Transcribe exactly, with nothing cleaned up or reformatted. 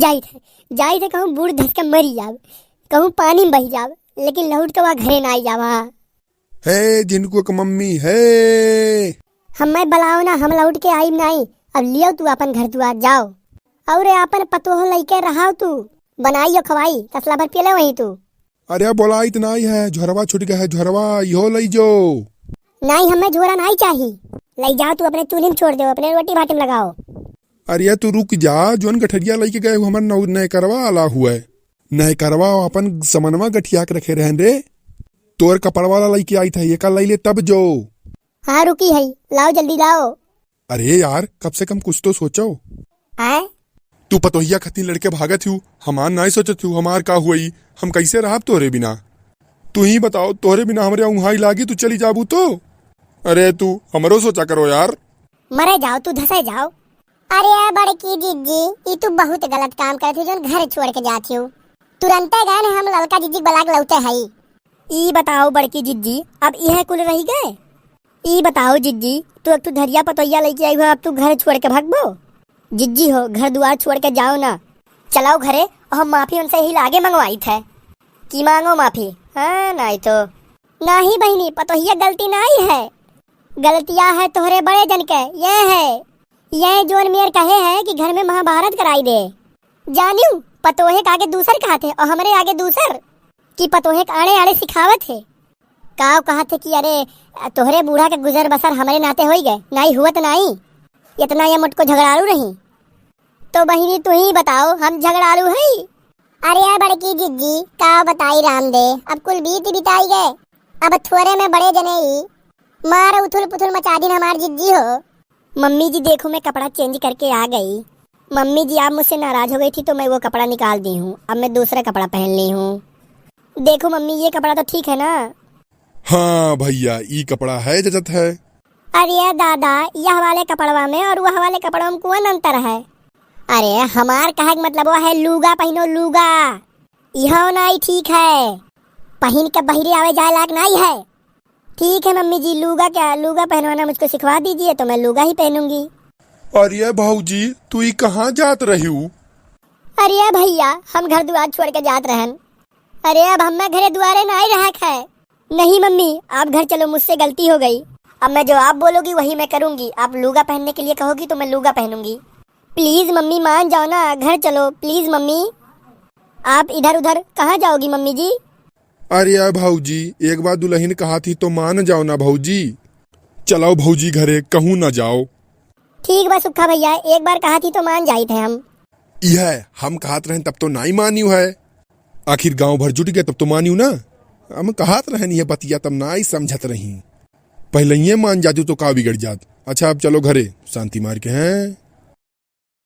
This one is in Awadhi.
जाइत है, जाइत है, कहूँ बूड़ धस के मरी जाब, कहूँ पानी में बही जाब, लेकिन लौट के वहाँ घरे ना आई जावा। हे झिनकुआ के मम्मी, हे। हम्मे बलाओ ना, हम लौट के आइब नाई। अब लियो तू आपन घर दुआर, जाओ। और आपन पतोह लइके रहाओ तू, बनाई और खवाई, तसला भर पियले वहीं तू। अरे बोलाइत नाई है, झोरवा छूट गया है, झोरवा, इहो लई जो। नाई, हम्मे झोरा नाई चाही, लई जाओ तू, अपने चूल्ही में छोड़ दो, अपने रोटी भाटी में लगाओ। अरे तू रुक जा, जोन गठरिया लइके गए हो हमर नौ-, नयकरवा आला हुए, नयकरवा अपन समनवा गठिया के रखे रहन रे, तोर कपड़वा ला लइके आई था, एका लई ले तब जो। हाँ, रुकी है, लाओ, जल्दी लाओ। अरे यार, कम से कम कुछ तो सोचो। आय? तू पतोहिया खातिर लड़के भागत हूँ, हमार नाई सोचत हूँ, हमार का हुई, हम कैसे रहब तोहरे बिना? तू ही बताओ, तोहरे बिना हमरे उहाई लागी, तू चली जाबू तो? अरे तू हमरो सोचा करो यार। मरे जाओ, तू धसे जाओ। अरे बड़की जिज्जी, ई तू बहुत गलत काम करत हूँ, जोन घर छोड़ के जात हूँ। तुरंते गए न हम ललका जिज्जी के बलाक लौटे हई। ई बताओ बड़की जिज्जी, अब इहे कुल रही गए? ई बताओ जिज्जी, तू एक ठो धरिया पतोहिया लइके आई हो, अब तू घर छोड़ के भागबो? जिज्जी हो, घर दुआर छोड़ के जाओ ना। चलाओ घरे, और हम माफी उनसे ही लागे मंगवाई थे। की मांगो माफी? हाँ, नाई तो। नाही बहिनी, पतोहिया गलती नाई है, गलतिया है तोहरे बड़े जन के, ये है, ये जोन मेर कहे है कि घर में महाभारत कराई दे। जानियो, पतोहे के आगे दूसर कहत है और हमरे आगे दूसर, कि पतोहे के आड़े आड़े सिखावत है। काव कहत है कि अरे, तोहरे बूढ़ा के गुजर बसर हमरे नाते होई गए, नाई हुआ तो नाई, इतना ये मोटको झगड़ालू रही। तो बहिनी तू ही बताओ, हम झगड़ालू हई? अरे बड़की जिज्जी, का बताई राम दे, अब कुल बीत बिताई गए, अब थोरे में बड़े जने ही मार उथुल पुथुल मचा दिन हमार जिज्जी हो। मम्मी जी देखो, मैं कपड़ा change करके आ गई। मम्मी जी आप मुझसे नाराज हो गई थी तो मैं वो कपड़ा निकाल दी हूँ, अब मैं दूसरा कपड़ा पहन ली हूँ। देखो मम्मी, ये कपड़ा तो ठीक है ना? हाँ भैया, ई कपड़ा है जचत है। अरे दादा, यह वाले कपड़वा में और वह वाले कपड़वा में कौन अंतर है? अरे हमार कहे के मतलब वो है लूगा पहनो, लूगा। यह नाई ठीक है, पहिन के बहिरे आवे जाए लायक नाई है। ठीक है मम्मी जी, लूगा क्या, लूगा पहनवाना मुझको सिखवा दीजिए तो मैं लूगा ही पहनूंगी। अरे भौजी, तू ई कहाँ जात रही हूँ? अरे भैया, हम घर दुआर छोड़ के जात रहन। अरे अब हमें घरे दुआरे नाई रहक है। नहीं मम्मी, आप घर चलो, मुझसे गलती हो गई। अब मैं जो आप बोलोगी वही मैं करूंगी। आप लूगा पहनने के लिए कहोगी तो मैं लूगा पहनूंगी। Please मम्मी मान जाओ ना, घर चलो please मम्मी। आप इधर उधर कहाँ जाओगी मम्मी जी? अरे यार भौजी, एक बार दुलहिन कहा थी तो मान जाओ ना भौजी। चलाओ भौजी घरे, कहूँ ना जाओ। ठीक बा सुक्खा भैया, एक बार कहा थी तो मान जाइत है हम। इहे हम कहत रहन तब तो नाई मानियो है। आखिर गांव भर जुट गए तब तो मानियो ना। हम कहत रहन ये बतिया तब नाई समझत रही। पहले ये मान जातू तो का बिगड़ जात। अच्छा अब चलो घरे, शांति मार के हैं।